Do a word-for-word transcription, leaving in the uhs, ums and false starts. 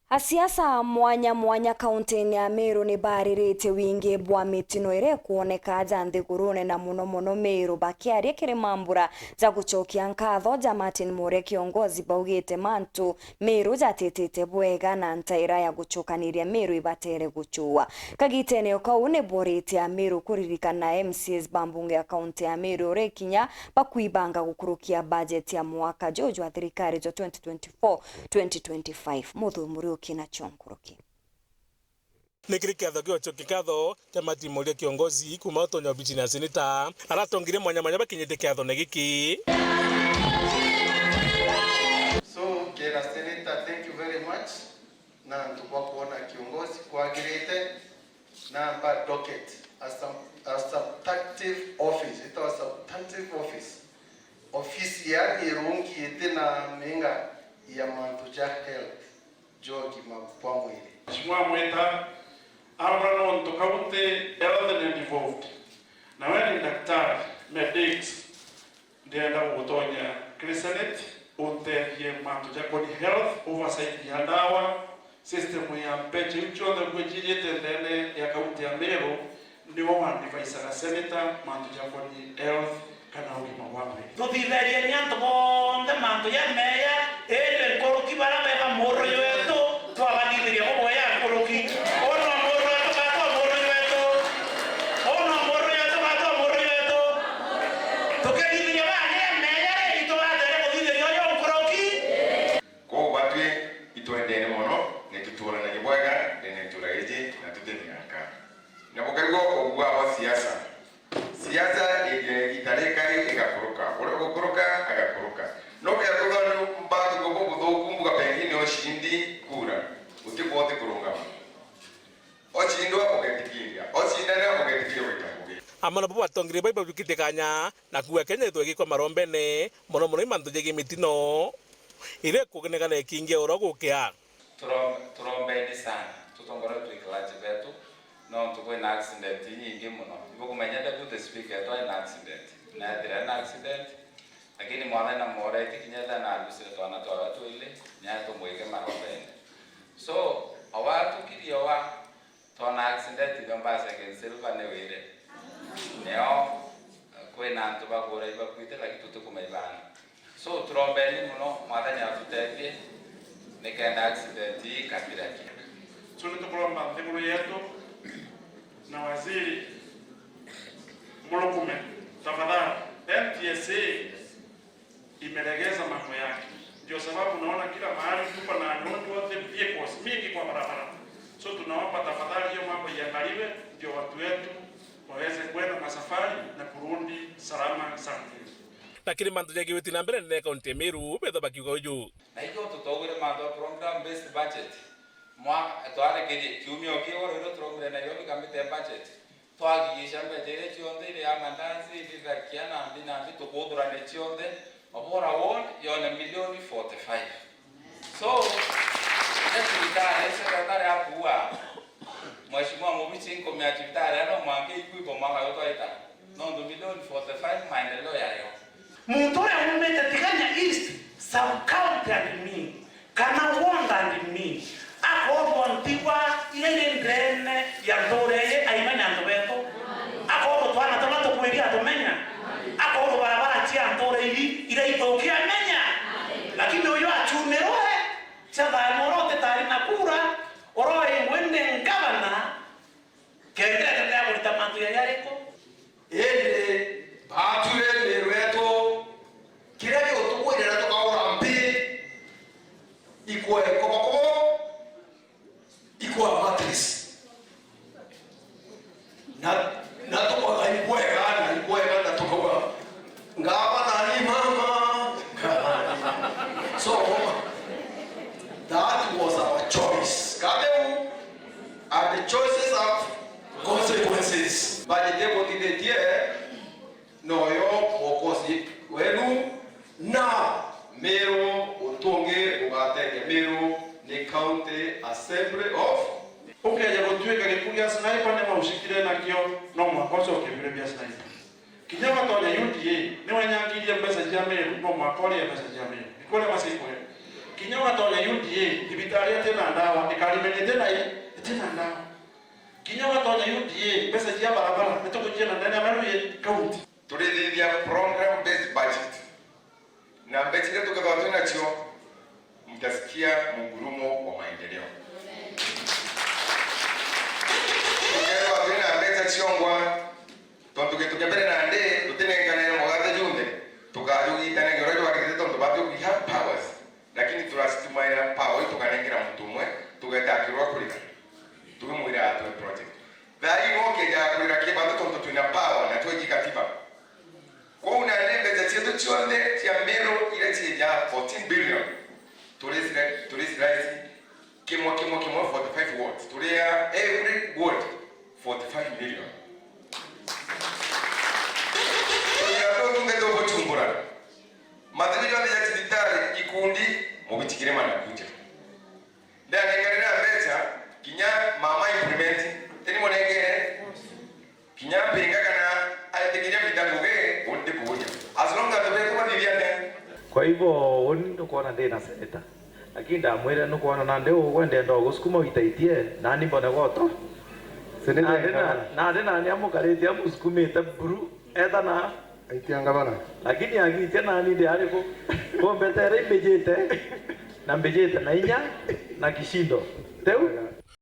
Asiasa mwanya mwanya kauntiine ya Meru ni baariritie wingi bwa mitino iria ikwoneka aja nthigurune, na mono mono Meru. Bakiaria kiri mambura ja gucokia nkatho ja Martin Muria, kiongozi baugite mantu Meru jatitite bwega na ntaira ya gucukaniria Meru ibatere gucua. Kagitene o kau ni boritie Ameru kuririkana M C As ba mbunge ya kaunti ya Meru uria ikinya bakwibanga gukurukia bajeti ya mwaka juju jwa thirikari jwa twenty twenty-four twenty twenty-five. Muthuuri ukina cio nkuruki. Ni kiri kiatho kio cio kikatho kia Martin Muria, kiongozi kuuma utonya obicini ya seneta, aratongire mwanya mwanya bakinyite kiathone giki. So, kera seneta, thank you very much. Na antu bwa kwona kiongozi kwagirite, namba docket, a sub-, a substantive office, itawa substantive office. Ofisi yani irungi iti na minga ya mantu ja health, ja ugima bwa mwiri. Mheshimiwa Mwita, aura nontu county health ni devolved. Na we ni daktari, medics, ndienda gugutonya kiri Senate, untethie mantu jakoni health, oversight ya ndawa, system ya mbeca iu cionthe bwijirite ndene ya kaunti ya Meru, niwe waadvisaga seneta mantu jakoni health kana ugima bwa mwiri. Tuthitherieni antu bonthe mantu jameya, indi nkuruki bara beba muruyu wetu, twabathithiria buboya nkuruki. Uu no muruyu wetu, gatwa muruyu wetu. Uu no muruyu wetu, gatwa muruyu wetu. Tukithithiria bana jameya ri, itugatere kuthithiria uju nkuruki. Kwou batwi itwendene mono, ni tuturanagie bwega ndene ntura iji na tuti migaka. Na bukarigwa uguaa bwa siasa. Siasa iria igita rikari igakuruka. Uria ugukuruka, agakuruka. No kethirwa ni mbathugua bubuthuku, mbuga pengine ucindi kura, utikwa uti kurungama. Ocindwa ugetikiria, ocindana ugetikiria gwita ngugi. Amwe nabo batongire bai bajukitie kanya na kuuga Kenya ithwe igikwa marombene, mono mono i mantu jegie mitino iria ikugenegana ikingia ura gukia. Turom-, turombeni sana, tutongore twi clergy betu, nontu kwina accident inyingi mono. Ibukumenya deputy speaker etu aina accident, na ethira ena accident, lakini Mwathani na mworeti kinya ethira na arucire twana twawe twili, nyae tumwike marombene. So, owa tukirie owa, twona accident, ndio mbasa against silver ni wire. Nio, kwina antu bagura ibakwite, lakini tutikumaibana. So, turombeni mono, Mwathani atutethie, nikenda accident ii ikathira ki. So, nitukuromba nthiguru yetu na waziri Mulukume, tafadhali, N T S A imelegeza mambo yake. Ndio sababu unaona kila mahali tuko na ununuzi wa vehicles mingi kwa barabara. So, tunaomba tafadhali hiyo mambo iangaliwe, ndio watu wetu waweze kwenda masafari na kurudi salama salimini. Na kiri mantu jagiwiti na mbere ndene kaunti ya Meru, betha bakiuga uju. Na ijo tutogwire mantu ya program based budget. Mwa-, twarekerie kiumia o kiu rero turomire Nairobi kamite budget. Twagigisha mbeca iria cionthe iri ya mandazi, iri thakia na mbi na mbi, tukuthurania cionthe. Obora ward yone milioni forty-five. So, ria cibitari, secretary akuuga, Mheshimiwa Mubichi, nkumia cibitari ano mwanka ikwibomwaga yo twaita. Nontu milioni forty-five maendeleo yayo. Muntu uria umite Tigania East, sub county and me, kana ward and me, akoorwa ntigwa iria iri ndene ya ntuura iji, aimenya antu betu. Akoorwa twana turia tukwiria atumenya. Akoorwa barabara cia ntuura iji iria ithuki amenya. Lakini uyu acumirwe, cia thani uria utitari na kura, uroingwe ni ngavana, kenda endelea kurita mantu ya yariku. Indi baatwire Meru yetu, kiria gigutugwirira tukaura mpi, ikwe kobokobo, ikwa mattress. Na, na tukwaga ikwega, na ikwega, na tukauga, "Ngavana ni mama." So, that was our choice. Katheu, and the choices have consequences. Budget ikuthithitie, noyo mwokozi wenu na Meru, untu ungi ugateethia Meru ni County Assembly of. Ukeeja gutuika giku gia sniper ni maucikire nakio, no mwaka ucoke bire bia sniper. Kinya batonya U D A, ni wenyangirie mbeca cia Meru, no mwaka urie mbeca cia Meru. Ikuria macikwe. Kinya ugatonya U D A, thibitari itina ndawa, ikarimenye itina i, itina ndawa. Kinya ugatonya U D A, mbeca cia barabara, nitukuciona ndene ya Meru i county. Turithithia program based budget. Na mbeca iria tukethirwa twi nacio, mtasikia mungurumo wa maendeleo. Tukethirwa twi na mbeca ciongwa, tontu gintu kia mbere nandi tutinenkanire mugate junthe, tukajugitanagia uria jwagirite tontu batwi we have powers. Lakini turacitumaira power ii tukanengera muntu umwe, tugeeta akirwa kurira. Tukimwira atwe project. Thaa ii no ukeeja kurira kibanda tontu twina power na tweji katiba. Kwou nandi mbeca cietu cionthe cia Meru iria cieja fourteen billion, turi sli-, turi slice kimwe, kimwe, kimwe, forty-five wards. Turia every ward forty-five million. Turia tutunge tubuchumbura. Mathiri jonthe ja cibitari, ikundi, mubichikire manakuja. Ndanenganira mbeca, kinya mama implement, teni munengere. Kinya mpinga kana aitikiria mbita ngugi, undi kuuria. As long as betu bathithia nde. Kwa hivyo, uni ndukwona ndi na seneta. Lakini ndamwire, nukwona nandi ugwe ndenda ugusukuma uitaitie, nani mbone goto. Seneta nandi na, nandi nani amukarite amusukumite buru, etha na Aitia ngavana. Lakini agitia nani ndi ariku? Kombetere imbijite, na mbijite na inya, na kishindo. Teu?